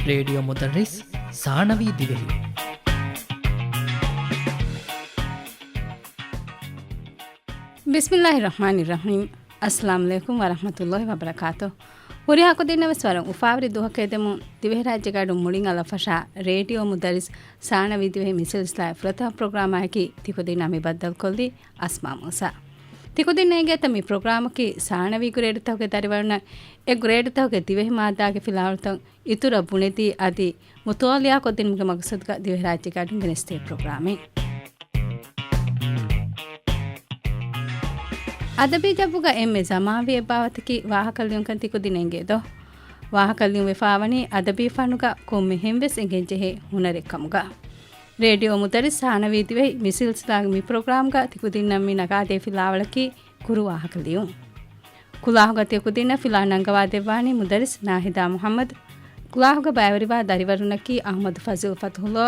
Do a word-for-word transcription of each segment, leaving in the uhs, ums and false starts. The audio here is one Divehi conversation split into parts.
ރޭޑިއޯ މުދައްރިސް ސާނަވީ ދިވެހި. ބިސްމިއްލާހި ރަޙްމާނި ރަޙީމް. އައްސަލާމު ޢަލައިކުމް ވަރަޙްމަތުﷲި ވަބަރަކާތު. ހުރިހާ ކުދިންނަށް ވެސް ވަރަށް އުފާވެރި ދުވަހަކަށް އެދެމުން، ދިވެހިރާއްޖޭގަ އަޑު މުޅިން އަލަށް ފަށާ ރޭޑިއޯ މުދައްރިސް ސާނަވީ ދިވެހި މި ސިލްސިލާއެއް ފުރަތަމަ ޕްރޮގްރާމާއެކީ ތިކުދިންނާ މި ބައްދަލުކޮށްލީ އަސްމާ މޫސާ. ތިކުދިންނަށް އެނގޭތަ މި ޕްރޮގްރާމަކީ ސާނަވީ ގްރޭޑްތަކުގެ ދަރިވަރުންނަށް އެ ގްރޭޑްތަކުގެ ދިވެހި މާއްދާގެ ފިލާވަޅުތައް އިތުރަށް ބުނެދީ އަދި މުޠާލަޢާކޮށްދިނުމުގެ މަގްސަދުގަ ދިވެހިރާއްޖޭގަ އަޑު ގެނެސްދޭ ޕްރޮގްރާމެއް. އަދަބީ ޖައްވުގަ އެންމެ ޒަމާންވީ އެއްބާވަތަކީ ވާހަކަ ލިޔުންކަން ތިކުދިންނަށް އެނގޭ ދޯ؟ ވާހަކަ ލިޔުން ވެފާވަނީ އަދަބީ ފަންނުގަ ކޮންމެހެން ވެސް އެނގެންޖެހޭ ހުނަރެއް ކަމުގަ. ރޭޑިއޯ މުދައްރިސް ސާނަވީ ދިވެހި މި ސިލްސިލާގެ މި ޕްރޮގްރާމްގަ ތިކުދިންނަށް މި ނަގާދޭ ފިލާވަޅަކީ ކުރު ވާހަކަ ލިޔުން. ކުލާހުގަ ތިކުދިންނަށް ފިލާ ނަންގަވާދެއްވާނީ މުދައްރިސް ނާހިދާ މުޙައްމަދު. ކުލާހުގަ ބައިވެރިވާ ދަރިވަރުންނަކީ އަޙްމަދު ފަޒިލް ފަތުޙުﷲ،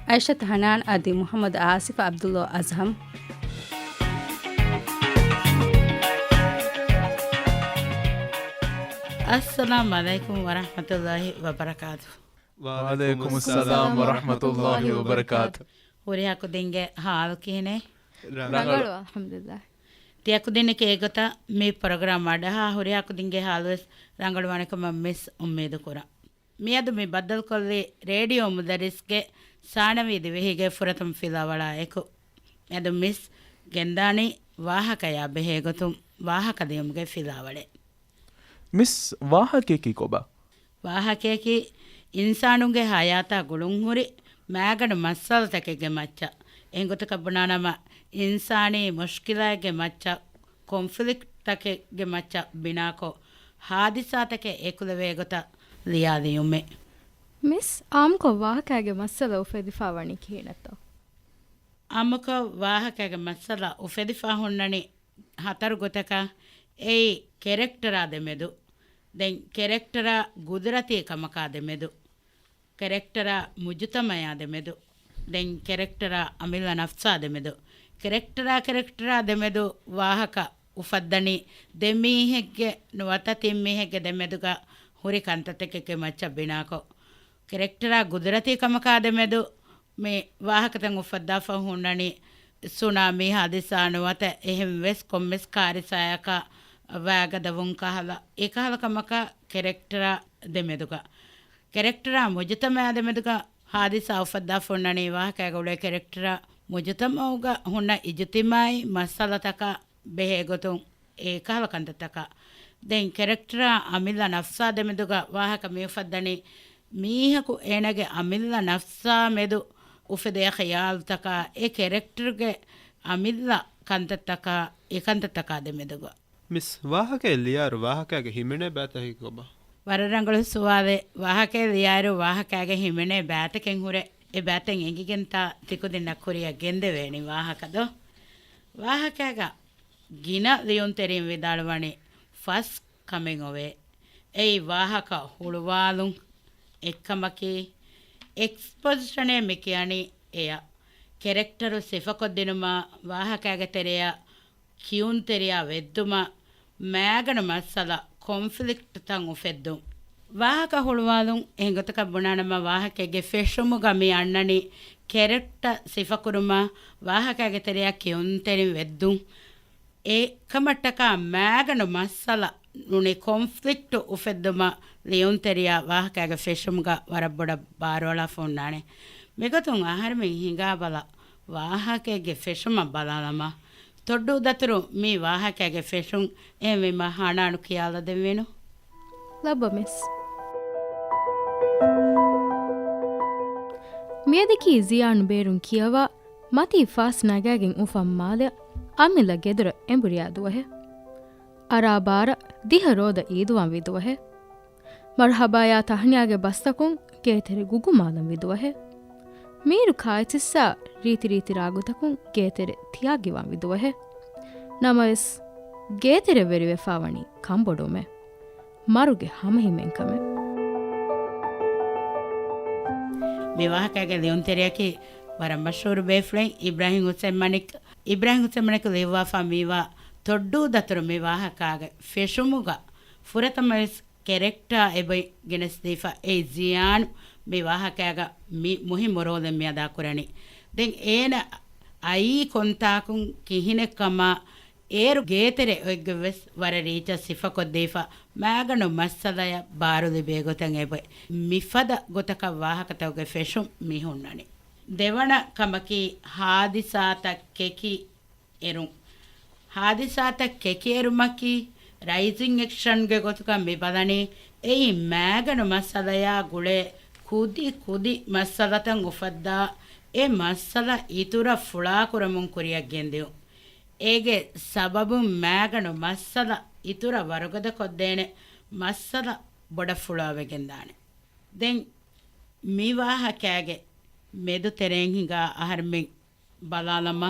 އައިޝަތު ޙަނާން އަދި މުޙައްމަދު އާސިފް ޢަބްދުﷲ އަޒްހަމް. އައްސަލާމު ޢަލައިކުމް ވަރަޙްމަތުﷲި ވަބަރަކާތު. ވަޢަލައިކުމުއްސަލާމް ވަރަޙްމަތުﷲި ވަބަރަކާތު. ހުރިހާ ކުދިންގެ ޙާލު ކިހިނެއް؟ ރަނގަޅު. ރަނގަޅު، އަލްޙަމްދުލިއްލާހް. ތިޔަ ކުދިންނަކީ އެގޮތަށް މި ޕްރޮގްރާމް އަޑަހާ ހުރިހާ ކުދިންގެ ޙާލުވެސް ރަނގަޅުވާނެ ކަމަށް މިސް އުއްމީދު ކުރަން. މިއަދު މި ބައްދަލުކޮށްލީ ރޭޑިއޯ މުދައްރިސްގެ ސާނަވީ ދިވެހީގެ ފުރަތަމަ ފިލާވަޅާއެކު. މިއަދު މިސް ގެންދާނީ ވާހަކަޔާ ބެހޭގޮތުން ވާހަކަ ލިޔުމުގެ ފިލާވަޅެއް. މިސް، ވާހަކައަކީ ކޮބާ؟ ވާހަކައަކީ އިންސާނުންގެ ހަޔާތާ ގުޅުންހުރި މާގަނޑު މައްސަލަތަކެއްގެ މައްޗަށް، އެހެންގޮތަކަށް ބުނާނަމަ، އިންސާނީ މުޝްކިލާތްގެ މައްޗަށް، ކޮންފްލިކްޓްތަކެއްގެ މައްޗަށް ބިނާކޮށް، ހާދިސާތަކެއް އެކުލެވޭ ގޮތަށް ލިޔާ ލިޔުމެއް. މިސް، އާއްމުކޮށް ވާހަކައިގެ މައްސަލަ އުފެދިފާ ވަނީ ކިހިނެއްތޯ؟ އާއްމުކޮށް ވާހަކައިގެ މައްސަލަ އުފެދިފާ ހުންނަނީ ހަތަރު ގޮތަކަށް. އެއީ ކެރެކްޓަރާ ދެމެދު، ދެން ކެރެކްޓަރާ ގުދުރަތީ ކަމަކާ ދެމެދު، ކެރެކްޓަރާ މުޖުތަމައާ ދެމެދު، ދެން ކެރެކްޓަރާ އަމިއްލަ ނަފްސާ ދެމެދު. ކެރެކްޓަރާ ކެރެކްޓަރާ ދެމެދު ވާހަކަ އުފައްދަނީ ދެ މީހެއްގެ ނުވަތަ ތިން މީހެއްގެ ދެމެދުގަ ހުރި ކަންތައްތަކެއްގެ މައްޗަށް ބިނާކޮށް. ކެރެކްޓަރާ ގުދުރަތީ ކަމަކާ ދެމެދު މި ވާހަކަތައް އުފައްދާފަ ހުންނަނީ ސުނާމީ ހާދިސާ ނުވަތަ އެހެން ވެސް ކޮންމެސް ކާރިސާއަކާ ވައިގަދަވުން ކަހަލަ، އެކަހަލަ ކަމަކާ ކެރެކްޓަރާ ދެމެދުގަ. ކެރެކްޓަރާ މުޖުތަމައާ ދެމެދުގަ ހާދިސާ އުފައްދާފަ ހުންނަނީ ވާހަކައިގަ އުޅޭ ކެރެކްޓަރާ މުޖުތަމައުގަ ހުންނަ އިޖުތިމާޢީ މައްސަލަތަކާ ބެހޭގޮތުން އެކަހަލަ ކަންތައްތަކާ. ދެން ކެރެކްޓަރާ އަމިއްލަ ނަފްސާ ދެމެދުގަ ވާހަކަ މިއުފައްދަނީ މީހަކު އޭނަގެ އަމިއްލަ ނަފްސާ މެދު އުފެދޭ ޚިޔާލުތަކާ އެ ކެރެކްޓަރުގެ އަމިއްލަ ކަންތައްތަކާ އެކަންތައްތަކާ ދެމެދުގަ. މިސް، ވާހަކައެއް ލިޔާއިރު ވާހަކައިގެ ހިމެނޭ ބައިތަކަކީ ކޮބާ؟ ވަރަށް ރަނގަޅު ސުވާލެއް. ވާހަކައެއް ލިޔާއިރު ވާހަކައިގެ ހިމެނޭ ބައިތަކެއް ހުރޭ. އެ ބައިތައް އެނގިގެންތާ ތިކުދިންނަށް ކުރިއަށް ގެންދެވޭނީ ވާހަކަ ދޯ؟ ވާހަކައިގަ ގިނަ ލިޔުންތެރިން ވިދާޅުވަނީ ފަސް ކަމެއް އޮވޭ. އެއީ ވާހަކަ ހުޅުވާލުން، އެއްކަމަކީ، އެކްސްޕޮޒިޝަނޭ މި ކިޔަނީ އެޔަށް. ކެރެކްޓަރު ސިފަކޮށްދިނުމާ، ވާހަކައިގެ ތެރެއަށް ކިޔުންތެރިޔާ ވެއްދުމަށް މާގަނޑު މައްސަލަ، ކޮންފްލިކްޓްތައް އުފެއްދުން. ވާހަކަ ހުޅުވާލުން، އެހެންގޮތަކަށް ބުނާނަމަ، ވާހަކައެއްގެ ފެށުމުގަ މި އަންނަނީ ކެރެކްޓަރ ސިފަކުރުމަށް ވާހަކައިގެ ތެރެއަށް ކިޔުންތެރިން ވެއްދުން. އެކަމަށްޓަކާ މާގަނޑު މައްސަލަ ނޫނީ ކޮންފްލިކްޓް އުފެއްދުމަށް ލިޔުންތެރިޔާ ވާހަކައިގެ ފެށުމުގަ ވަރަށް ބޮޑަށް ބާރުއަޅާފަ ހުންނާނެ. މިގޮތުން އަހަރެމެން ހިނގާބަލަ، ވާހަކައެއްގެ ފެށުމަށް ބަލާލަމާ. ތޮއްޑޫ ދަތުރު، މި ވާހަކައިގެ ފެށުން އެހެންވީމަ ހަނާނު ކިޔާލަދެއްވީނު. ލައްބަ މިސް. މިއަދަކީ ޒިޔާން ބޭރުން ކިޔަވާ މަތީ ފާސް ނަގާގެން އުފަން މާލެއަށް އަމިއްލަ ގެދޮރަށް އެނބުރިޔާ ދުވަހެއް. އަރާ ބާރަށް ދިހަ ރޯދަ އީދުވާންވީ ދުވަހެއް. މަރުޙަބާޔާ ތަހްނިޔާގެ ބަސްތަކުން ގޭތެރެ ގުގުމާލަންވި ދުވަހެއް. މީރު ކާއެތިއްސާ ރީތިރީތި ރާގުތަކުން ގޭތެރެ ތިޔާގިވާންވި ދުވަހެއް. ނަމަވެސް، ގޭތެރެވެރިވެފާވަނީ ކަންބޮޑުވުމެއް. މަރުގެ ހަމަހިމޭންކަމެއް. މި ވާހަކައިގެ ލިޔުންތެރިޔަކީ ވަރަށް މަޝްހޫރު ބޭފުޅެއް އިބްރާހިމް ހުސެން މަނިކް. އިބްރާހިމް ހުސެން މަނިކު ލިޔުއްވާފާ މީވާ ތޮއްޑޫ ދަތުރު މި ވާހަކައިގެ ފެށުމުގަ ފުރަތަމަވެސް ކެރެކްޓާ އެބަ ގެނެސްދީފަ. އެއީ ޒިޔާން މި ވާހަކައިގަ މި މުހިއްމު ރޯލެއް މި އަދާކުރަނީ. ދެން އޭނަ އައީ ކޮންތާކުން ކިހިނެއްކަމާ އޭރު ގޭތެރެ އޮތްގޮތްވެސް ވަރަށް ރީއްޗަށް ސިފަކޮށްދީފަ، މައިގަނޑު މައްސަލަޔަށް ބާރުލިބޭ ގޮތަށް އެބަ މިފަދަ ގޮތަކަށް ވާހަކަތަކުގެ ފެށުން މި ހުންނަނީ. ދެވަނަ ކަމަކީ ހާދިސާތައް ކެކި އެރުން. ހާދިސާތައް ކެކިއެރުމަކީ، ރައިޒިން އެކްޝަންގެ ގޮތުގަ މި ބަލަނީ، އެއީ މައިގަނޑު މައްސަލަޔާ ގުޅޭ ކުދި ކުދި މައްސަލަތައް އުފައްދާ، އެ މައްސަލަ އިތުރަށް ފުޅާކުރަމުން ކުރިއަށް ގެންދިއުން. އޭގެ ސަބަބުން މައިގަނޑު މައްސަލަ އިތުރަށް ވަރުގަދަކޮށްދޭނެ މައްސަލަ ބޮޑަށް ފުޅާވެގެންދާނެ. ދެން މި ވާހަކައިގެ މެދު ތެރެއިން ހިނގާ އަހަރެމެން ބަލާލަމާ.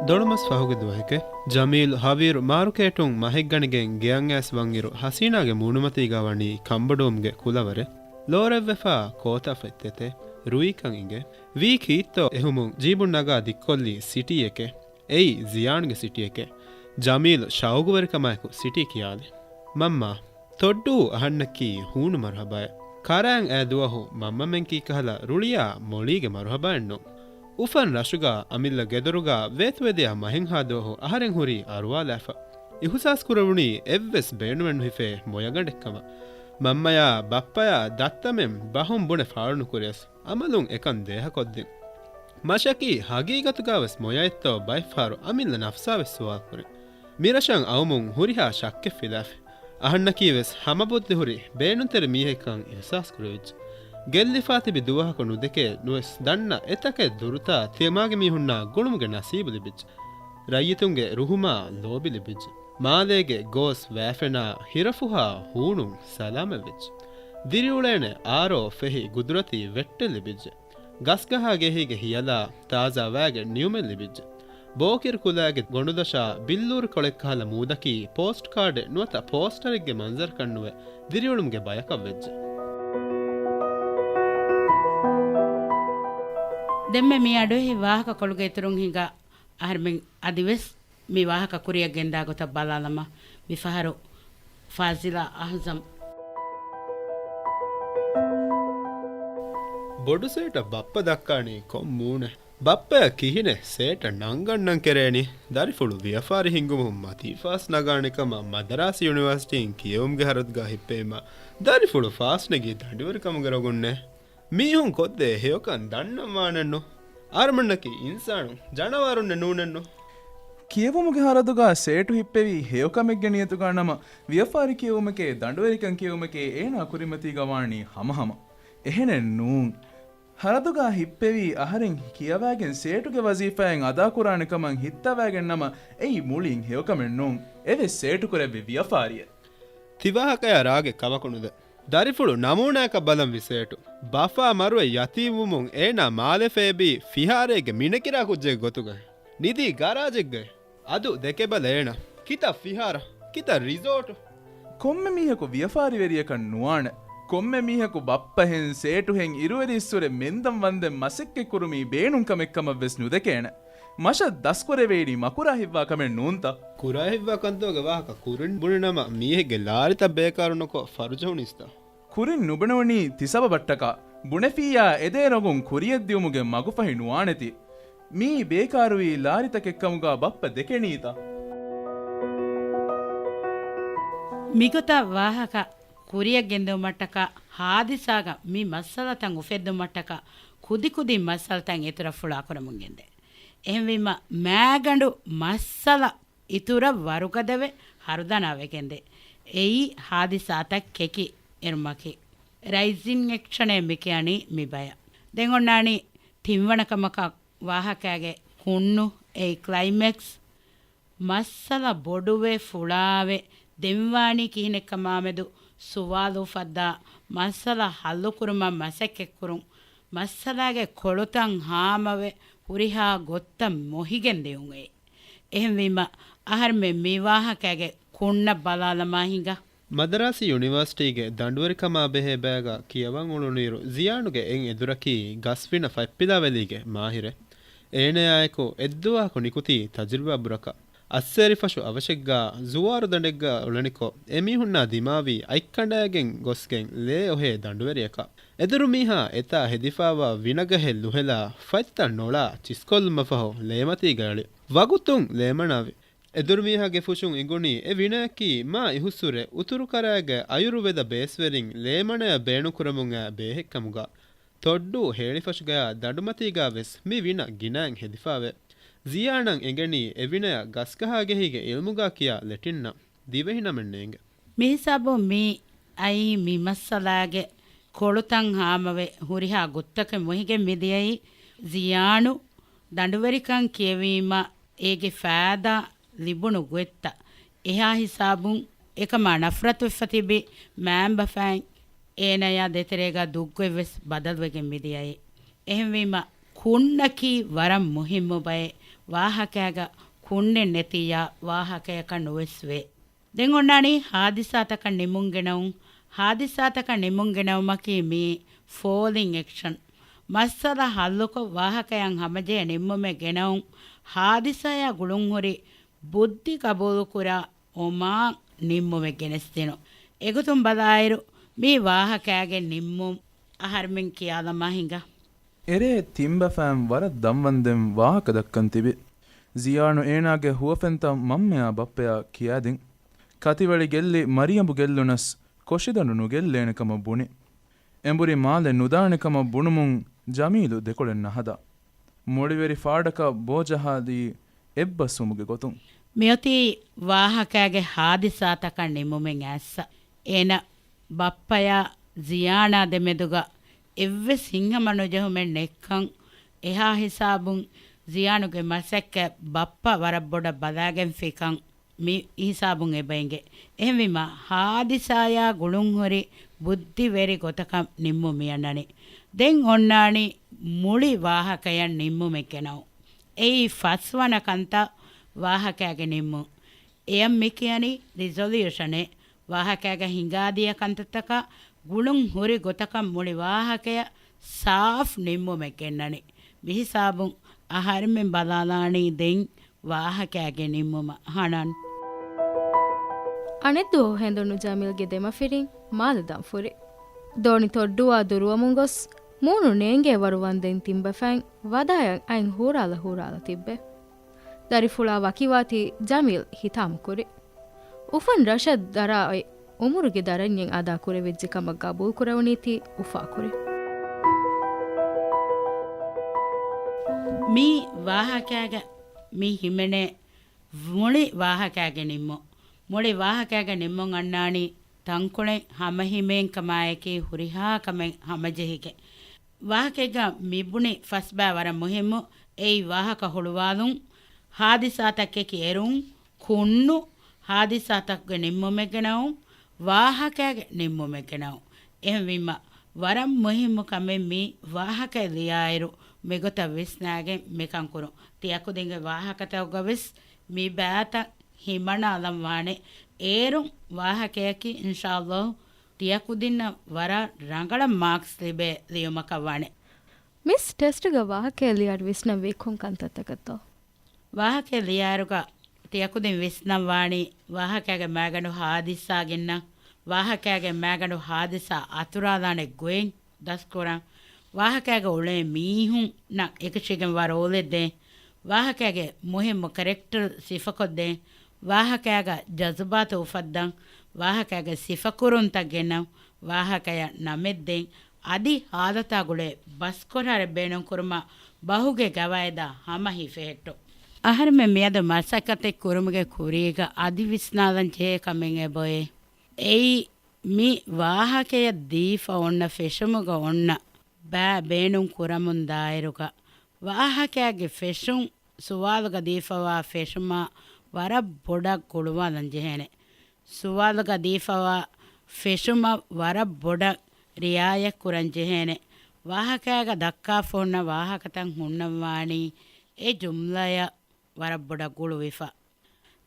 ދޮޅުމަސް ފަހުގެ ދުވަހެކެ، ޖަމީލް ހަވީރު މާރުކޭޓުން މަހެއްގަނެގެން ގެއަށް އައިސް ވަންއިރު، ހަސީނާގެ މޫނުމަތީގާ ވަނީ ކަނބޮޑުވުމުގެ ކުލަވަރެއް. ލޯރެއްވެފާ ކޯތަފަތް ތެތެ ރުއިކަން އިނގެ، ވީ ކީއްތޯ އެހުމުން ޖީބުން ނަގާ ދިއްކޮށްލީ ސިޓީއެކޭ. އެއީ ޒިޔާންގެ ސިޓީއެކޭ. ޖަމީލް ޝައުގުވެރިކަމާއެކު ސިޓީ ކިޔާލި. މަންމާ، ތޮއްޑޫ އަހަންނަކީ ހޫނު މަރުހަބާއެއް. ކަރާން އައި ދުވަހު މަންމަމެން ކީކަހަލަ ރުޅިޔާ މޮޅީގެ މަރުހަބާއެއްނު. އުފަން ރަށުގާ އަމިއްލަ ގެދޮރުގާ ވޭތުވެދިޔަ މަހެއްހާ ދުވަހު އަހަރެން ހުރީ އަރުވާލާފަ. އިހުސާސް ކުރެވުނީ އެއްވެސް ބޭނުމެއްނުހިފޭ މޮޔަގަނޑެއްކަމަށް. މަންމަޔާ ބައްޕަޔާ ދައްތަމެން ބަހުން ބުނެ ފާޅުނުކުރިޔަސް، އަމަލުން އެކަން ދޭހަކޮށްދިން. މަށަކީ ހަގީގަތުގާވެސް މޮޔައެއްތޯ ބައެއްފަހަރު އަމިއްލަ ނަފްސާވެސް ސުވާލުކުރި. މިރަށަށް އައުމުން ހުރިހާ ޝައްކެއް ފިލާފި. އަހަންނަކީވެސް ހަމަ ބުއްދި ހުރި ބޭނުންތެރި މީހެއްކަން އިހުސާސް ކުރެވިއްޖެ. ގެއްލިފާ ތިބި ދުވަހަކު ނުދެކޭ ނުވެސް ދަންނަ އެތަކެއް ދުރުތާ ތިމާގެ މީހުންނާ ގުޅުމުގެ ނަސީބު ލިބިއްޖެ. ރައްޔިތުންގެ ރުހުމާ ލޯބި ލިބިއްޖެ. މާލޭގެ ގޯސް ވައިފެނާ ހިރަފުހާ ހޫނުން ސަލާމަތްވެއްޖެ. ދިރިއުޅޭނެ އާރޯ ފެހި ގުދުރަތީ ވެއްޓެއް ލިބިއްޖެ. ގަސްގަހާގެހީގެ ހިޔަލާ ތާޒާ ވައިގެ ނިއުމެއް ލިބިއްޖެ. ބޯކިރު ކުލައިގެ ގޮނޑުދަށާ ބިއްލޫރި ކޮޅެއްކަހަލަ މޫދަކީ ޕޯސްޓް ކާޑެއް ނުވަތަ ޕޯސްޓަރެއްގެ މަންޒަރަކަށްނުވެ، ދިރިއުޅުމުގެ ބަޔަކަށްވެއްޖެ. ދެންމެ މި އަޑުއެހި ވާހަކަކޮޅުގެ އިތުރުން ހިނގާ އަހަރެމެން އަދިވެސް މި ވާހަކަ ކުރިއަށް ގެންދާ ގޮތަށް ބަލާލަމާ. މިފަހަރު ފާޒިލާ އަހުޒަމް. ބޮޑު ސޭޓަށް ބައްޕަ ދައްކާނީ ކޮން މޫނެއް؟ ބައްޕަޔަށް ކިހިނެއް ސޭޓަށް ނަންގަންނަން ކެރޭނީ؟ ދަރިފުޅު ވިޔަފާރި ހިންގުމުން މަތީ ފާސް ނަގާނެ ކަމަށް މަދަރާސީ ޔުނިވާސިޓީން ކިޔެވުމުގެ ހަރަދުގާ ހިއްޕެވީމަ، ދަރިފުޅު ފާސް ނެގީ ދަނޑިވެރިކަމުގެ ރޮގުންނޭ. މީހުން ކޮށްދޭ ހެޔޮކަން ދަންނަން ވާނެއްނު. އަހަރުމެންނަކީ އިންސާނުން، ޖަނަވާރުންނެއް ނޫނެއްނު. ކިޔެވުމުގެ ހަރަދުގާ ސޭޓު ހިއްޕެވީ ހެޔޮކަމެއްގެ ނިޔަތުގާ ނަމަ، ވިޔަފާރި ކިޔެވުމެކޭ ދަނޑުވެރިކަން ކިޔެވުމެކޭ އޭނާ ކުރިމަތީގަ ވާނީ ހަމަހަމަ. އެހެނެއް ނޫން. ހަރަދުގާ ހިއްޕެވީ އަހަރެން ކިޔަވައިގެން ސޭޓުގެ ވަޒީފާއެއް އަދާކުރާނެ ކަމަށް ހިއްތަވައިގެން ނަމަ، އެއީ މުޅިން ހެޔޮކަމެއް ނޫން. އެވެސް ސޭޓު ކުރެއްވި ވިޔަފާރިއެއް. ތިވާހަކަޔާ ރާގެއް ކަމަކު ނުދޭ. ދަރިފުޅު ނަމޫނާއަކަށް ބަލަން ވި ސޭޓު. ބަފާ މަރުވެ ޔަތީމްވުމުން އޭނާ މާލެ ފޭބީ ފިހާރައެއްގެ މިނެކިރާ ކުއްޖެއްގެ ގޮތުގައި. ނިދީ ގަރާޖެއްގައި. އަދު ދެކެބަލަ އޭނާ. ކިތައް ފިހާރަ؟ ކިތައް ރިސޯޓު؟ ކޮންމެ މީހަކު ވިޔަފާރިވެރިޔަކަށް ނުވާނެ. ކޮންމެ މީހަކު ބައްޕަހެން ސޭޓުހެން އިރުއެރިއްސުރެ މެންދަން ވަންދެން މަސައްކަތްކުރުމީ ބޭނުން ކަމެއްކަމަށްވެސް ނުދެކޭނެ. މަށަށް ދަސްކުރެވޭނީ މަކުރާ ހިއްވާ ކަމެއް ނޫންތަ؟ ކުރާ ހިއްވާ ކަންތައްގެ ވާހަކަ ކުރިން ބުނި ނަމަ މީހެއްގެ ލާރިތައް ބޭކާރު ނުކޮށް ފަރުޖަހުނީސްތަ؟ ކުރިން ނުބުނެވުނީ ތި ސަބަބަށްޓަކާ. ބުނެފިއްޔާ އެދޭ ރޮގުން ކުރިޔަށްދިއުމުގެ މަގުފަހި ނުވާނެތީ. މީ ބޭކާރުވީ ލާރިތަކެއްކަމުގާ ބައްޕަ ދެކެނީތަ؟ މިގޮތަށް ވާހަކަ ކުރިޔަށް ގެންދެވުމަށްޓަކާ ހާދިސާގަ މި މައްސަލަތައް އުފެއްދުމަށްޓަކާ ކުދިކުދި މައްސަލަތައް އިތުރަށް ފުޅާކުރަމުން ގެންދޭ. އެހެންވީމަ، މައިގަނޑު މައްސަލަ އިތުރަށް ވަރުގަދަވެ ހަރުދަނާވެގެންދޭ. އެއީ ހާދިސާތައް ކެކި އެރުމަކީ. ރައިޒިން އެކްޝަނޭ މިކިޔަނީ މިބަޔަށް. ދެން އޮންނާނީ ތިންވަނަ ކަމަކަށް ވާހަކައިގެ ކުންނު، އެއީ ކްލައިމެކްސް. މައްސަލަ ބޮޑުވެ ފުޅާވެ ދެންވާނީ ކިހިނެއްކަމާމެދު ސުވާލު އުފައްދާ، މައްސަލަ ހައްލުކުރުމަށް މަސައްކަތްކުރުން، މައްސަލާގެ ކޮޅުތައް ހާމަވެ ހުރިހާ ގޮތްތައް މޮހިގެން ދިއުން އެއީ. އެހެންވީމަ، އަހަރެމެން މި ވާހަކައިގެ ކުންނަށް ބަލާލަމާ ހިނގާ. މަދަރާސީ ޔުނިވާސިޓީގެ ދަނޑުވެރިކަމާ ބެހޭ ބަޔަކަށް ކިޔަވަން އުޅުނުއިރު، ޒިޔާނުގެ އެއް އެދުރަކީ ގަސްވިނަ ފަތްޕިލާވެލީގެ މާހިރެއް. އޭނަޔާއެކު އެއްދުވަހަކު ނިކުތީ ތަޖުރިބާ ބުރަކަށް. އައްސޭރިފަށު އަވަށެއްގާ ޒުވާރު ދަނޑެއްގާ އުޅެނިކޮށް، އެމީހުންނާ ދިމާވީ އަތްކަނޑާގެން ގޮސްގެން ލޭ އޮހޭ ދަނޑުވެރިޔަކަށް. އެދުރު މީހާ އެތާ ހެދިފާވާ ވިނަގަހެއް ލުހެލާ، ފަތްތައް ނޮޅާ ޗިސްކޮށްލުމަށްފަހު ލޭމަތީގައި އެޅި. ވަގުތުން ލޭމަނާވި. އެދުރުމީހާގެ ފުށުން އިނގުނީ އެ ވިނަޔަކީ މާ އިހުއްސުރެ އުތުރުކަރާގެ އަޔުރުވެދަ ބޭސްވެރިން ލޭމަނަޔަށް ބޭނުންކުރަމުން އައި ބޭހެއްކަމުގަ. ތޮއްޑޫ ހޭޅިފަށުގަޔާ ދަނޑުމަތީގަ ވެސް މި ވިނަ ގިނައިން ހެދިފާވޭ. ޒިޔާނަށް އެނގެނީ އެ ވިނަޔަށް ގަސްގަހާގެހީގެ އިލްމުގާ ކިޔާ ލެޓިންނަށް ދިވެހިނަމެއް ނޭނގެ. މިހިސާބުން މި އައީ މި މައްސަލާގެ ކޮޅުތައް ހާމަވެ ހުރިހާ ގޮތްތަކެއް މޮހިގެން މިދިޔައީ. ޒިޔާނު ދަނޑުވެރިކަން ކިޔެވީމަ އޭގެ ފައިދާ ލިބުނު ގޮތްތައް އެހާ ހިސާބުން އެކަމާ ނަފްރަތުވެފަ ތިބި މައިންބަފައިން އޭނަޔާ ދޭތެރޭގަ ދުށްގޮތްވެސް ބަދަލުވެގެން މިދިޔައީ. އެހެންވީމަ ކުންނަކީ ވަރަށް މުހިއްމު ބައެއް. ވާހަކައިގަ ކުންނެއް ނެތިއްޔާ ވާހަކަޔަކަށް ނުވެސް ވޭ. ދެން އޮންނާނީ ހާދިސާތަކަށް ނިމުން ގެނައުން. ހާދިސާތަކަށް ނިމުން ގެނައުމަކީ މީ ފޯލިން އެކްޝަން. މައްސަލަ ހައްލުކޮށް ވާހަކަޔަށް ހަމަޖެހޭ ނިންމުމެއް ގެނައުން. ހާދިސާޔާ ގުޅުންހުރި ބުއްދި ގަބޫލުކުރާ އޮމާން ނިންމުމެއް ގެނެސްދިނުން. އެގޮތުން ބަލާއިރު، މި ވާހަކައިގެ ނިންމުން އަހަރުމެން ކިޔާލަމާ ހިނގާ. އެރޭ ތިންބަފައިން ވަރަށް ދަންވަންދެން ވާހަކަ ދައްކަން ތިބި. ޒިޔާނު އޭނާގެ ހުވަފެންތައް މަންމަޔާ ބައްޕަޔާ ކިޔާދިން. ކަތިވެޅި ގެއްލި މަރިޔަނބު ގެއްލުނަސް ކޮށިދަނޑު ނުގެއްލޭނެ ކަމަށް ބުނި. އެނބުރި މާލެ ނުދާނެ ކަމަށް ބުނުމުން ޖަމީލު ދެކޮޅެއް ނަހަދާ. މޮޅިވެރި ފާޑަކަށް ބޯޖަހާލީ އެއްބަސްވުމުގެ ގޮތުން. މިއޮތީ ވާހަކައިގެ ހާދިސާތަކަށް ނިމުމެއް އައިއްސަ. އޭނަ ބައްޕަޔާ ޒިޔާނާ ދެމެދުގަ އެއްވެސް ހިތްހަމަނުޖެހުމެއް ނެތްކަން. އެހާ ހިސާބުން ޒިޔާނުގެ މަސައްކަތް ބައްޕަ ވަރަށް ބޮޑަށް ބަލާގެންފިކަން މި ހިސާބުން އެބައިނގޭ. އެހެންވީމަ، ހާދިސާޔާ ގުޅުންހުރި ބުއްދިވެރި ގޮތަކަށް ނިންމުން މިއަންނަނީ. ދެން އޮންނާނީ މުޅި ވާހަކަޔަށް ނިންމުމެއް ގެނައުން. އެއީ ފަސްވަނަ ކަންތައް، ވާހަކައިގެ ނިންމުން. އެޔަށް މި ކިޔަނީ ރިޒޮލިއުޝަނޭ. ވާހަކައިގަ ހިނގާދިޔަ ކަންތައްތަކަށް ގުޅުން ހުރި ގޮތަކަށް މުޅި ވާހަކަޔަށް ސާފް ނިންމުމެއް ގެންނަނީ. މިހިސާބުން އަހަރެމެން ބަލާލާނީ ދެން ވާހަކައިގެ ނިންމުމަށް. ހަނާން. އަނެއްދުވަހު ހެނދުނު ޖަމީލްގެ ދެމަފިރިން މާލެ ދަންފުރި. ދޯނި ތޮއްޑުވާ ދުރުވަމުން ގޮސް މޫނު ނޭނގޭ ވަރު ވަންދެން ތިންބަފައިން ވަދާޔަށް އައިން ހޫރާލަ ހޫރާލަ ތިއްބެ. ދަރިފުޅާ ވަކިވާތީ ޖަމީލް ހިތާމަކުރި. އުފަން ރަށަށް ދަރާއި އުމުރުގެ ދަރަންޏެއް އަދާ ކުރެވިއްޖެ ކަމަށް ގަބޫލު ކުރެވުނީތީ އުފާކުރި. މި ވާހަކައިގަ މި ހިމެނޭ މުޅި ވާހަކައިގެ ނިންމުން. މުޅި ވާހަކައިގެ ނިންމުން އަންނާނީ ތަންކޮޅެއް ހަމަހިމޭންކަމާއެކީ ހުރިހާ ކަމެއް ހަމަޖެހިގެން. ވާހަކައެއްގަ މިބުނި ފަސްބައި ވަރަށް މުހިއްމު. އެއީ ވާހަކަ ހުޅުވާލުން، ހާދިސާތަކެކި އެރުން، ކުންނު ހާދިސާތަކުގެ ނިންމުމެއްގެ ނައުން، ވާހަކައިގެ ނިންމުމެއްގެ ނައުން. އެހެންވީމަ، ވަރަށް މުހިއްމު ކަމެއް މި ވާހަކައެއް ލިޔާއިރު މިގޮތަށް ވިސްނާގެން މިކަން ކުރުން. ތިޔަކުދިންގެ ވާހަކަތަކުގަ ވެސް މި ބައިތައް ހިމަނާލަން ވާނެ. އޭރުން ވާހަކަޔަކީ އިންޝާﷲ ތިޔަކުދިންނަށް ވަރަށް ރަނގަޅަށް މާކްސް ލިބޭ ލިޔުމަކަށް ވާނެ. މިސް ޓެސްޓްގަ ވާހަކައެއް ލިޔާއިރު ވިސްނަން ވީ ކޮން ކަންތައްތަކަށްތޯ؟ ވާހަކައެއް ލިޔާއިރުގަ ތިޔަކުދިން ވިސްނަން ވާނީ ވާހަކައިގެ މައިގަނޑު ހާދިސާ ގެންނަން، ވާހަކައިގެ މައިގަނޑު ހާދިސާ އަތުރާލާނެ ގޮތް ދަސްކުރަން، ވާހަކައިގަ އުޅޭ މީހުންނަށް އެކަށީގެންވާ ރޯލެއް ދޭން، ވާހަކައިގެ މުހިއްމު ކެރެކްޓަރު ސިފަކޮށްދޭން، ވާހަކައިގަ ޖަޒުބާތު އުފައްދަން، ވާހަކައިގެ ސިފަކުރުންތައް ގެނަން، ވާހަކަޔަށް ނަމެއްދޭން، އަދި ހާލަތާ ގުޅޭ ބަސްކޮށާރެއް ބޭނުންކުރުމަށް ބަހުގެ ގަވާއިދާ ހަމަ ހިފެހެއްޓުން. އަހަރެމެން މިއަދު މަސައްކަތެއް ކުރުމުގެ ކުރީގަ އަދި ވިސްނާލަން ޖެހޭ ކަމެއް އެބައޮތް. އެއީ މި ވާހަކަޔަށް ދީފަ އޮންނަ ފެށުމުގަ އޮންނަ ބައި ބޭނުން ކުރަމުން ދާއިރުގަ، ވާހަކައިގެ ފެށުން ސުވާލުގަ ދީފަވާ ފެށުމާ ވަރަށް ބޮޑަށް ގުޅުވާލަން ޖެހޭނެ. ސުވާލުގަ ދީފަވާ ފެށުމަށް ވަރަށް ބޮޑަށް ރިއާޔަތް ކުރަން ޖެހޭނެ. ވާހަކައިގަ ދައްކާފަ އޮންނަ ވާހަކަތައް ހުންނަން ވާނީ އެ ޖުމްލަޔަށް ވަރަށް ބޮޑަށް ގުޅުވިފަ.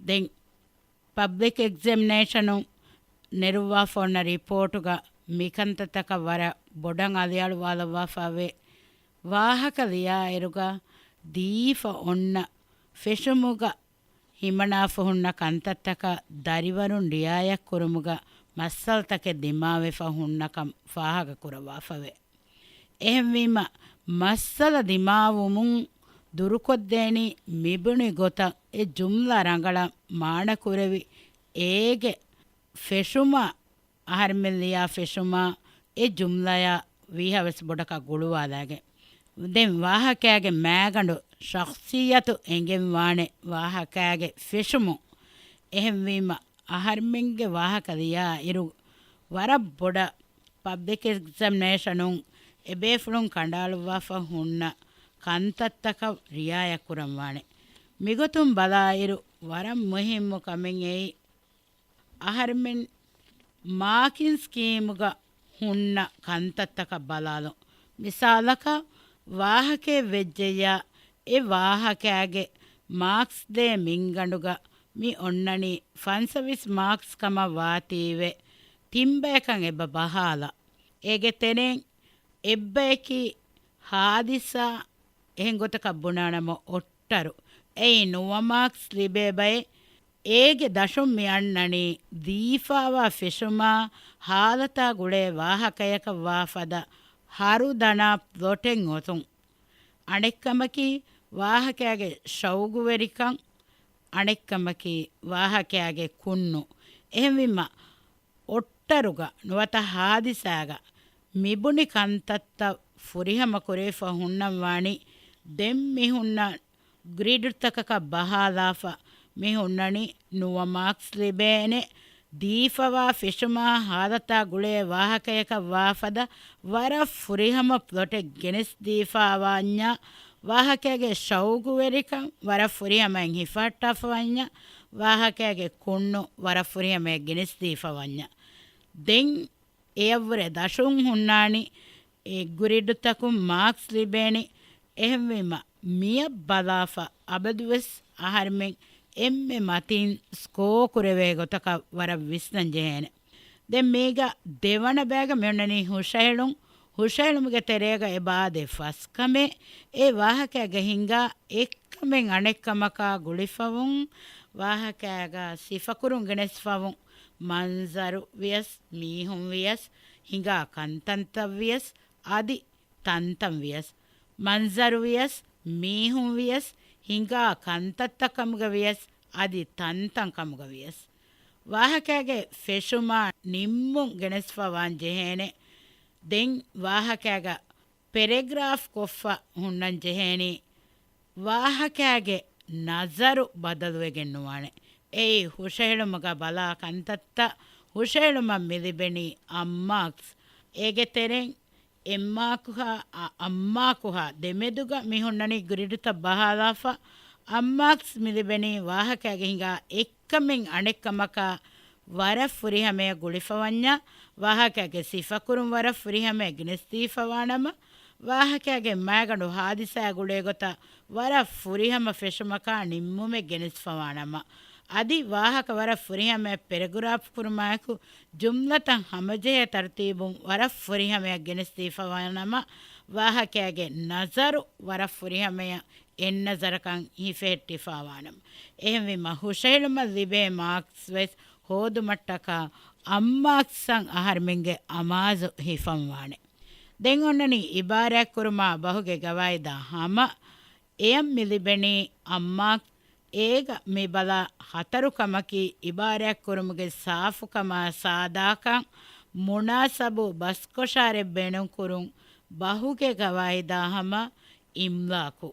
ދެން ޕަބްލިކް އެގްޒަމިނޭޝަނުން ނެރުއްވާފަ އޮންނަ ރިޕޯޓުގަ މިކަންތައްތަކަށް ވަރަށް ބޮޑަށް އަލިއަޅުވާލައްވާފައިވޭ. ވާހަކަ ލިޔާއިރުގަ ދީފަ އޮންނަ ފެށުމުގަ ހިމަނާފަ ހުންނަ ކަންތައްތަކަށް ދަރިވަރުން ރިއާޔަތްކުރުމުގަ މައްސަލަތަކެއް ދިމާވެފަ ހުންނަކަން ފާހަގަކުރައްވާފަވޭ. އެހެންވީމަ، މައްސަލަ ދިމާވުމުން ދުރުކޮށްދޭނީ މިބުނި ގޮތަށް އެ ޖުމްލަ ރަނގަޅަށް މާނަކުރެވި، އޭގެ ފެށުމާ އަހަރެމެން ލިޔާ ފެށުމާ އެ ޖުމްލަޔާ ވީހާވެސް ބޮޑަކަށް ގުޅުވާލައިގެން. ދެން ވާހަކައިގެ މައިގަނޑު ޝަޚްޞިއްޔަތު އެނގެންވާނެ ވާހަކައިގެ ފެށުމުން. އެހެންވީމަ، އަހަރެމެންގެ ވާހަކަ ލިޔާ އިރު ވަރަށް ބޮޑަށް ޕަބްލިކް އެގްޒަމިނޭޝަނުން އެބޭފުޅުން ކަނޑައަޅުއްވާފަ ހުންނަ ކަންތައްތަކަށް ރިއާޔަތްކުރަންވާނެ. މިގޮތުން ބަލާއިރު، ވަރަށް މުހިއްމު ކަމެއް އެއީ، އަހަރެމެން މާކިން ސްކީމުގަ ހުންނަ ކަންތައްތަކަށް ބަލާލުން. މިސާލަކަށް، ވާހަކައެއް ވެއްޖެއްޔާ، އެ ވާހަކައިގެ މާކްސް ދޭ މިންގަނޑުގަ މި އޮންނަނީ ފަންސަވީސް މާކްސް ކަމަށް ވާތީވެ، ތިން ބަޔަކަށް އެބަ ބަހާލާ. އޭގެ ތެރެއިން އެއްބަޔަކީ ހާދިސާ، އެހެން ގޮތަކަށް ބުނާނަމަ އޮއްޓަރު. އެއީ ނުވަ މާކްސް ލިބޭ ބައެއް. އޭގެ ދަށުން މި އަންނަނީ ދީފާވާ ފެށުމާ ހާލަތާ ގުޅޭ ވާހަކަޔަކަށް ވާ ފަދަ ހަރުދަނާ ޕްލޮޓެއް އޮތުން. އަނެއްކަމަކީ ވާހަކައިގެ ޝައުގުވެރިކަން، އަނެއްކަމަކީ ވާހަކައިގެ ކުންނު. އެހެންވީމަ، އޮއްޓަރުގަ ނުވަތަ ހާދިސާގަ މިބުނި ކަންތައްތައް ފުރިހަމަ ކުރެވިފަ ހުންނަން ވާނީ، ދެން މި ހުންނަ ގްރިޑްތަކަކަށް ބަހާލާފަ މި ހުންނަނީ ނުވަ މާކްސް ލިބޭނެ، ދީފަވާ ފެށުމާ ހާލަތާ ގުޅޭ ވާހަކަޔަކަށް ވާފަދަ ވަރަށް ފުރިހަމަ ޕްލޮޓެއް ގެނެސްދީފާވާންޏާ، ވާހަކައިގެ ޝައުގުވެރިކަން ވަރަށް ފުރިހަމައިން ހިފަހައްޓާފަވަންޏާ، ވާހަކައިގެ ކުންނު ވަރަށް ފުރިހަމައަށް ގެނެސްދީފަވަންޏާ. ދެން އެޔަށްވުރެ ދަށުން ހުންނާނީ އެ ގްރިޑުތަކުން މާކްސް ލިބޭނީ. އެހެންވީމަ، މިއަށް ބަލާފަ އަބަދުވެސް އަހަރެމެން އެންމެ މަތީން ސްކޯ ކުރެވޭ ގޮތަކަށް ވަރަށް ވިސްނަން ޖެހޭނެ. ދެން މީގަ ދެވަނަ ބައިގަ މިއޮންނަނީ ހުށަހެޅުން. ހުށަހެޅުމުގެ ތެރޭގަ އެބަ އާދޭ ފަސް ކަމެއް، އެ ވާހަކައިގަ ހިނގާ އެއްކަމެއް އަނެއްކަމަކާ ގުޅިފަވުން، ވާހަކައިގަ ސިފަކުރުން ގެނެސްފަވުން، މަންޒަރު ވިޔަސް، މީހުން ވިޔަސް، ހިނގާ ކަންތަންތައް ވިޔަސް، އަދި ތަންތަން ވިޔަސް. މަންޒަރު ވިޔަސް، މީހުން ވިޔަސް، ހިނގާ ކަންތައްތައް ކަމުގަ ވިޔަސް، އަދި ތަންތަން ކަމުގަ ވިޔަސް. ވާހަކައިގެ ފެށުމާ ނިންމުން ގެނެސްފަ ވާން ޖެހޭނެ. ދެން ވާހަކައިގަ ޕެރެގްރާފް ކޮށްފަ ހުންނަން ޖެހޭނީ، ވާހަކައިގެ ނަޒަރު ބަދަލުވެގެން ނުވާނެ. އެއީ ހުށަހެޅުމުގަ ބަލާ ކަންތައްތައް. ހުށަހެޅުމަށް މި ލިބެނީ އަށް މާކްސް. އޭގެ ތެރެއިން އެއްމާކުހާ، އަ، އަށްމާކުހާ ދެމެދުގަ މި ހުންނަނީ ގްރިޑުތައް ބަހާލާފަ. އަށް މާކްސް މި ލިބެނީ ވާހަކައިގަ ހިނގާ އެއްކަމެއް އަނެއްކަމަކާ ވަރަށް ފުރިހަމަޔަށް ގުޅިފަވަންޏާ، ވާހަކައިގެ ސިފަކުރުން ވަރަށް ފުރިހަމަޔަށް ގެނެސްދީފަވާނަމަ، ވާހަކައިގެ މައިގަނޑު ހާދިސާއާ ގުޅޭ ގޮތަށް ވަރަށް ފުރިހަމަ ފެށުމަކާ ނިންމުމެއް ގެނެސްފަވާނަމަ، އަދި ވާހަކަ ވަރަށް ފުރިހަމަޔަށް ޕެރެގްރާފް ކުރުމާއެކު، ޖުމްލަތައް ހަމަޖެހޭ ތަރުތީބުން ވަރަށް ފުރިހަމަޔަށް ގެނެސްދީފަވާނަމަ، ވާހަކައިގެ ނަޒަރު ވަރަށް ފުރިހަމަޔަށް އެއްނަޒަރަކަށް ހިފެހެއްޓިފާވާނަމަ. އެހެންވީމަ، ހުށަހެޅުމަށް ލިބޭ މާކްސް ވެސް ހޯދުމަށްޓަކާ އަށް މާކްސްއަށް އަހަރެމެންގެ އަމާޒު ހިފަންވާނެ. ދެން އޮންނަނީ އިބާރާތްކުރުމާ ބަހުގެ ގަވާއިދާ ހަމަ. އެޔަށް މި ލިބެނީ އަށް މާކްސް. އޭގަ މި ބަލާ ހަތަރު ކަމަކީ، އިބާރާތްކުރުމުގެ ސާފުކަމާ ސާދާކަން، މުނާސަބު ބަސްކޮށާރެއް ބޭނުންކުރުން، ބަހުގެ ގަވާއިދާ ހަމަ، އިމްލާކު.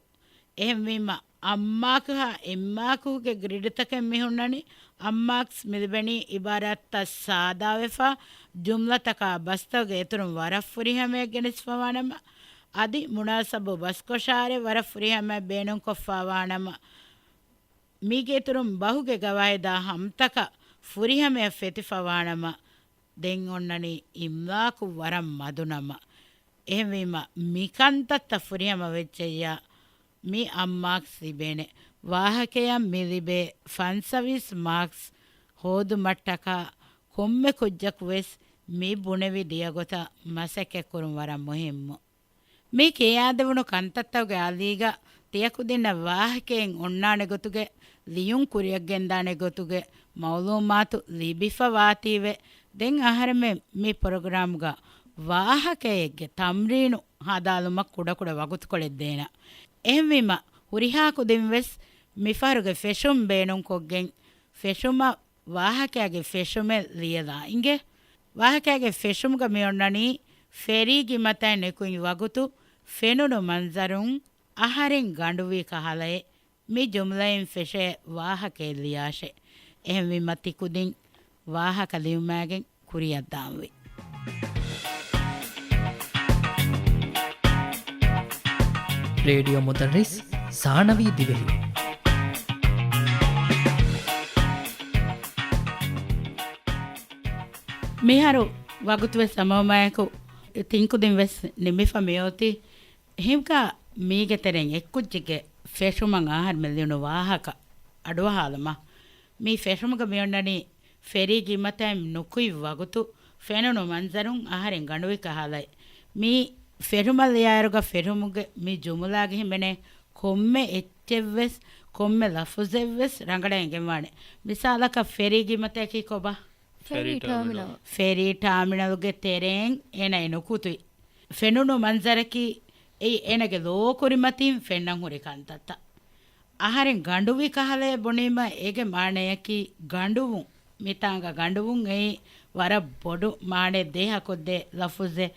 އެހެންވީމަ، އަށް މާކުހާ އެއް މާކުހުގެ ގްރިޑްތަކެއް މި ހުންނަނީ. އަށް މާކްސް މި ލިބެނީ އިބާރާތްތައް ސާދާވެފަ، ޖުމްލަތަކާ ބަސްތަކުގެ އިތުރުން ވަރަށް ފުރިހަމަޔަށް ގެނެސްފަވާނަމަ، އަދި މުނާސަބު ބަސްކޮށާރެއް ވަރަށް ފުރިހަމަޔަށް ބޭނުންކޮށްފަވާނަމަ، މީގެ އިތުރުން ބަހުގެ ގަވާއިދާ ހަމަތަކަށް ފުރިހަމަޔަށް ފެތިފަވާނަމަ، ދެން އޮންނަނީ އިމްލާކު ވަރަށް މަދުނަމަ. އެހެންވީމަ، މި ކަންތައްތައް ފުރިހަމަ ވެއްޖެއްޔާ، މި އަށް މާކްސް ލިބޭނެ. ވާހަކަޔަށް މި ލިބޭ ފަންސަވީސް މާކްސް ހޯދުމަށްޓަކާ ކޮންމެ ކުއްޖަކު ވެސް މި ބުނެވި ދިޔަ ގޮތަށް މަސައްކަތްކުރުން ވަރަށް މުހިއްމު. މި ކިޔާދެވުނު ކަންތައްތަކުގެ އަލީގަ ތިޔަ ކުދިންނަށް ވާހަކައެއް އޮންނާނެ ގޮތުގެ ލިޔުން ކުރިއަށްގެންދާނެ ގޮތުގެ މައުލޫމާތު ލިބިފަ ވާތީވެ، ދެން އަހަރެމެން މި ޕްރޮގްރާމްގަ ވާހަކައެއްގެ ތަމްރީނު ހަދާލުމަށް ކުޑަކުޑަ ވަގުތުކޮޅެއް ދޭނަ. އެހެންވީމަ، ހުރިހާ ކުދިން ވެސް މިފަހަރުގެ ފެށުން ބޭނުންކޮށްގެން، ފެށުމަށް ވާހަކައިގެ ފެށުމެއް ލިޔަލާ އިނގޭ. ވާހަކައިގެ ފެށުމުގަ މިއޮންނަނީ ފެރީ ގިމަތައިން ނިކުތް ވަގުތު، ފެނުނު މަންޒަރުން، އަހަރެން ގަނޑުވީ ކަހަލައެއް. މި ޖުމްލައިން ފެށޭ ވާހަކައެއް ލިޔާށޭ. އެހެންވީމަ ތިކުދިން ވާހަކަ ލިޔުމާގެން ކުރިއަށްދާންވީ. ރޭޑިއޯ މުދައްރިސް ސާނަވީ ދިވެހި. މިހާރު ވަގުތުވެސް ހަމަހަމައެކު ތިންކުދިން ވެސް ނިމިފަ މިއޮތީ. ހިނގާ މީގެ ތެރެއިން އެއްކުއްޖެއްގެ ފެށުމަށް އަހަރުމެން ލިޔުނު ވާހަކަ އަޑުއަހާލުމަށް. މި ފެށުމުގަ މިއޮންނަނީ ފެރީ ގިމަތައިން ނުކުތް ވަގުތު، ފެނުނު މަންޒަރުން، އަހަރެން ގަނޑުވި ކަހަލައެއް. މި ފެށުމަށް ލިޔާއިރުގަ ފެށުމުގެ މި ޖުމުލާގަ ހިމެނޭ ކޮންމެ އެއްޗެއްވެސް، ކޮންމެ ލަފުޒެއްވެސް ރަނގަޅަށް އެނގެންވާނެ. މިސާލަކަށް ފެރީ ގިމަތަކީ ކޮބާ؟ ފެރީ ފެރީ ޓާމިނަލް. ޓާމިނަލް. ފެރީ ޓާމިނަލްގެ ތެރެއިން އޭނަ އެ ނުކުތު ފެނުނު މަންޒަރަކީ އެއީ އޭނަގެ ލޯ ކުރިމަތިން ފެންނަން ހުރި ކަންތައްތައް. އަހަރެން ގަނޑުވި ކަހަލައޭ ބުނީމަ އޭގެ މާނަޔަކީ ގަނޑުވުން. މިތާނގަ ގަނޑުވުން އެއީ ވަރަށް ބޮޑު މާނައެއް ދޭހަކޮށްދޭ ލަފުޒެއް.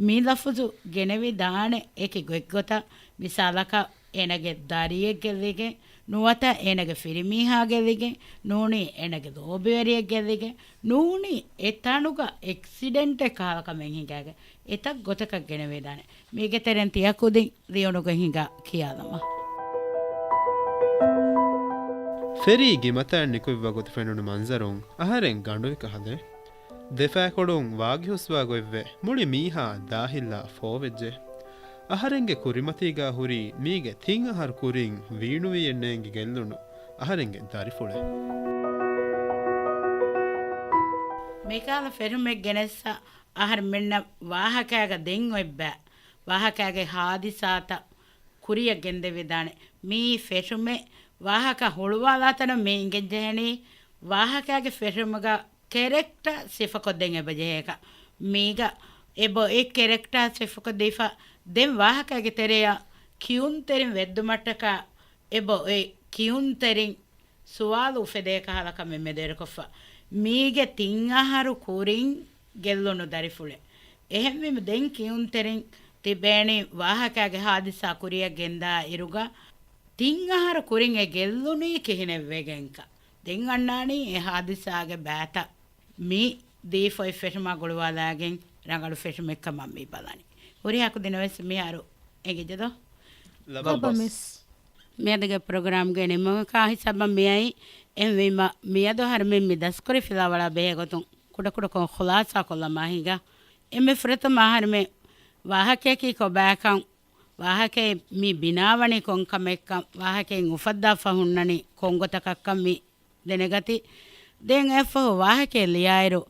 މި ލަފުޒު ގެނެވި ދާނެ އެކި ގޮތްގޮތަށް. މިސާލަކަށް، އޭނަގެ ދަރިއެއް ގެއްލިގެން، ނުވަތަ އޭނަގެ ފިރިމީހާ ގެއްލިގެން، ނޫނީ އޭނަގެ ލޯބިވެރިއެއް ގެއްލިގެން، ނޫނީ އެ ތަނުގަ އެކްސިޑެންޓެއް ކަހަލަ ކަމެއް ހިނގާގެން، އެތައް ގޮތަކަށް ގެނެވިދާނެ. މީގެ ތެރެއިން ތިޔަ ކުދިން ލިޔުނުގަ ހިނގާ ކިޔާލަމާ. ފެރީ ގިމަތައިން ނިކުތް ވަގުތު ފެނުނު މަންޒަރުން އަހަރެން ގަނޑުވި ކަހަލައެއް. ދެފައިކޮޅުން ވާގިހުސްވާ ގޮތްވެ، މުޅި މީހާ ދާހިއްލާ ފޯވެއްޖެ. އަހަރެންގެ ކުރިމަތީގަ ހުރީ މީގެ ތިން އަހަރު ކުރިން ވީނުވިއެއް ނޭނގި ގެއްލުނު އަހަރެންގެ ދަރިފުޅެއް. މިކަހަލަ ފެށުމެއް ގެނެއްސަ އަހަރުމެންނަށް ވާހަކައިގަ ދެން އޮތްބަ ވާހަކައިގެ ހާދިސާތައް ކުރިއަށް ގެންދެވިދާނެ. މި ފެށުމެއް ވާހަކަ ހުޅުވާލާތަނަށް މި އިނގެންޖެހެނީ ވާހަކައިގެ ފެށުމުގަ ކެރެކްޓާ ސިފަކޮށްދޭން އެބަޖެހޭކަށް. މީގަ އެބަ އެ ކެރެކްޓާ ސިފަކޮށްދީފަ ދެން ވާހަކައިގެ ތެރެއަށް ކިޔުންތެރިން ވެއްދުމަށްޓަކާ އެބަ އެ ކިޔުންތެރިން ސުވާލު އުފެދޭ ކަހަލަ ކަމެއް މެދުއެރުކޮށްފަ. މީގެ ތިން އަހަރު ކުރިން ގެއްލުނު ދަރިފުޅެއް. އެހެންވީމަ ދެން ކިޔުންތެރިން ތިބޭނީ ވާހަކައިގެ ހާދިސާ ކުރިއަށް ގެންދާ އިރުގަ ތިން އަހަރު ކުރިން އެ ގެއްލުނީ ކިހިނެއް ވެގެންކަ. ދެން އަންނާނީ އެ ހާދިސާގެ ބައިތައް މި ދީފޮތް ފެށުމާ ގުޅުވާލާގެން ރަނގަޅު ފެށުމެއްކަމަށް މި ބަލަނީ. ހުރިހާ ކުދިންނަށް ވެސް މިހާރު އެނގިއްޖެދޯ؟ ލަބަ ލަބަ މިސް. މިސް. މިއަދުގެ ޕްރޮގްރާމްގެ ނިމުމަކާ ހިސާބަށް މިއައީ. އެހެންވީމަ، މިއަދު އަހަރުމެން މި ދަސްކުރި ފިލާވަޅާ ބެހޭގޮތުން ކުޑަކުޑަކޮށް ޚުލާސާކޮށްލަމާ ހިނގާ. އެންމެ ފުރަތަމަ އަހަރުމެން ވާހަކަޔަކީ ކޮބާކަން، ވާހަކައެއް މި ބިނާވަނީ ކޮންކަމެއްކަން، ވާހަކައެއް އުފައްދާފަ ހުންނަނީ ކޮންގޮތަކަށްކަން މި ދެނެގަތީ. ދެން އެއަށްފަހު ވާހަކައެއް ލިޔާއިރު،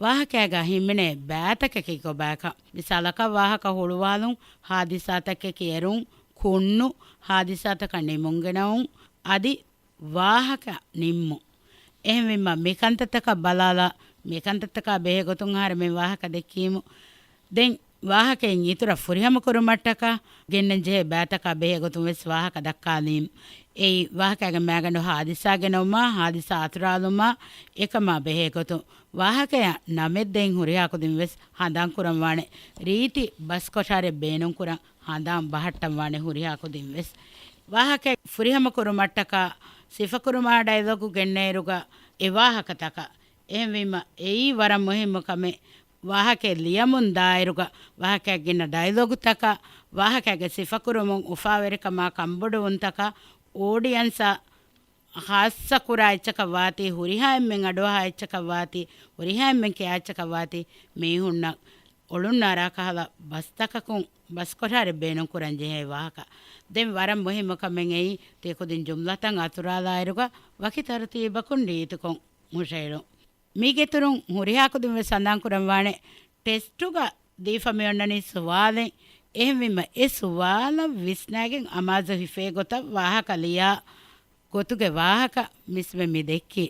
ވާހަކައިގަ ހިމެނޭ ބައިތަކަކީ ކޮބާކަން. މިސާލަކަށް، ވާހަކަ ހުޅުވާލުން، ހާދިސާތަކެއް ކިޔެރުން، ކުންނު، ހާދިސާތަކަށް ނިމުންގެނައުން، އަދި ވާހަކަ ނިންމުން. އެހެންވީމަ، މިކަންތައްތަކަށް ބަލާލާ، މިކަންތައްތަކާ ބެހޭގޮތުން އަހަރެމެން ވާހަކަ ދެއްކީމު. ދެން ވާހަކައިން އިތުރަށް ފުރިހަމަކުރުމަށްޓަކާ ގެންނަންޖެހޭ ބައިތަކާ ބެހޭގޮތުން ވެސް ވާހަކަ ދައްކާލީމު. އެއީ، ވާހަކައިގެ މައިގަނޑު ހާދިސާ ގެނައުމާ، ހާދިސާ އަތުރާލުމާ އެކަމާ ބެހޭގޮތުން ވާހަކަޔަށް ނަމެއް ދޭން ހުރިހާ ކުދިން ވެސް ހަނދާންކުރަންވާނެ. ރީތި ބަސްކޮށާރެއް ބޭނުންކުރަން ހަނދާން ބަހައްޓަންވާނެ ހުރިހާ ކުދިން ވެސް. ވާހަކަ ފުރިހަމަކުރުމަށްޓަކާ ސިފަކުރުމާ ޑައިލޮގު ގެންނައިރުގަ އެ ވާހަކަތަކަށް. އެހެންވީމަ، އެއީ ވަރަށް މުހިއްމު ކަމެއް. ވާހަކައެއް ލިޔަމުން ދާއިރުގަ ވާހަކައަށް ގެންނަ ޑައިލޮގުތަކަށް، ވާހަކައިގެ ސިފަކުރުމުން އުފާވެރިކަމާ ކަންބޮޑުވުންތަކަށް އޯޑިއަންސަށް ޚާއްޞަކުރާ އެއްޗަކަށް ވާތީ، ހުރިހާ އެންމެން އަޑުއަހާ އެއްޗަކަށް ވާތީ، ހުރިހާ އެންމެން ކިޔާ އެއްޗަކަށް ވާތީ، މީހުންނަށް އޮޅުންނާރާ ކަހަލަ ބަސްތަކަކުން ބަސްކޮށާރެއް ބޭނުންކުރަން ޖެހޭ ވާހަކަ. ދެން ވަރަށް މުހިއްމު ކަމެއް އެއީ، ތިކުދިން ޖުމްލަތައް އަތުރާލާއިރުގަ ވަކި ތަރުތީބަކުން ރީތިކޮށް ހުށައެޅުން. މީގެއިތުރުން ހުރިހާ ކުދިން ވެސް ހަނދާންކުރަންވާނެ، ޓެސްޓުގަ ދީފަ މިއޮންނަނީ ސުވާލެއް. އެހެންވީމަ، އެ ސުވާލަށް ވިސްނާގެން އަމާޒު ހިފޭ ގޮތަށް ވާހަކަ ލިޔާ ގޮތުގެ ވާހަކަ މިސްމެ މި ދެއްކީ.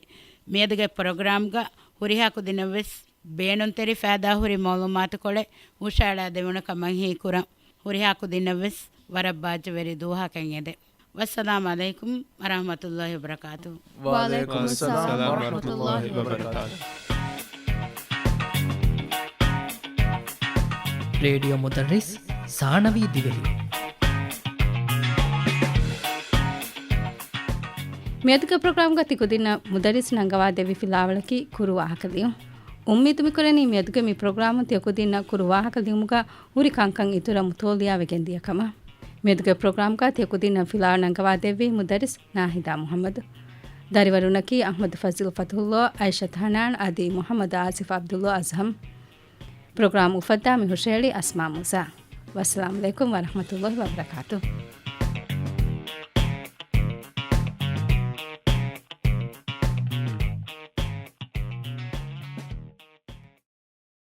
މިއަދުގެ ޕްރޮގްރާމްގަ ހުރިހާ ކުދިންނަށްވެސް ބޭނުންތެރި ފައިދާހުރި މައުލޫމާތުކޮޅެއް ހުށައަޅާދެވުނު ކަމަށް ހީކުރަން. ހުރިހާ ކުދިންނަށްވެސް ވަރަށް ބާއްޖަވެރި ދުވަހަކަށް އެދެން. ވައްސަލާމް އަލައިކުމް ވަރަޙްމަތުﷲި ވަބަރަކާތު. ވަޢަލައިކުމުއްސަލާމް ވަރަޙްމަތުﷲި ވަބަރަކާތު. ރޭޑިއޯ މުދައްރިސް ސާނަވީ ދިވެހި. މިއަދުގެ ޕްރޮގްރާމްގަ ތިކުދިންނަށް މުދައްރިސް ނަންގަވާ ދެއްވި ފިލާވަޅަކީ ކުރު ވާހަކަ ލިޔުން. އުއްމީދު މިކުރަނީ މިއަދުގެ މި ޕްރޮގްރާމުން ތިޔަ ކުދިންނަށް ކުރު ވާހަކަ ލިޔުމުގަ ހުރި ކަންކަން އިތުރަށް މުތޯލިޔާވެގެން ދިޔަ ކަމަށް. މިއަދުގެ ޕްރޮގްރާމްގަ ތިޔަ ކުދިންނަށް ފިލާވަޅު ނަންގަވާ ދެއްވީ މުދައްރިސް ނާހިދާ މުޙައްމަދު. ދަރިވަރުންނަކީ އަޙްމަދު ފަޒިލް ފަތުޙުﷲ، އައިޝަތު ޙަނާން އަދި މުޙައްމަދު އާސިފް ޢަބްދުﷲ އަޒްހަމް. ޕްރޮގްރާމް އުފައްދާ މި ހުށަހެޅި އަސްމާ މޫސާ. ވައްސަލާމް ޢަލައިކުމް ވަރަޙްމަތުﷲި ވަބަރަކާތު.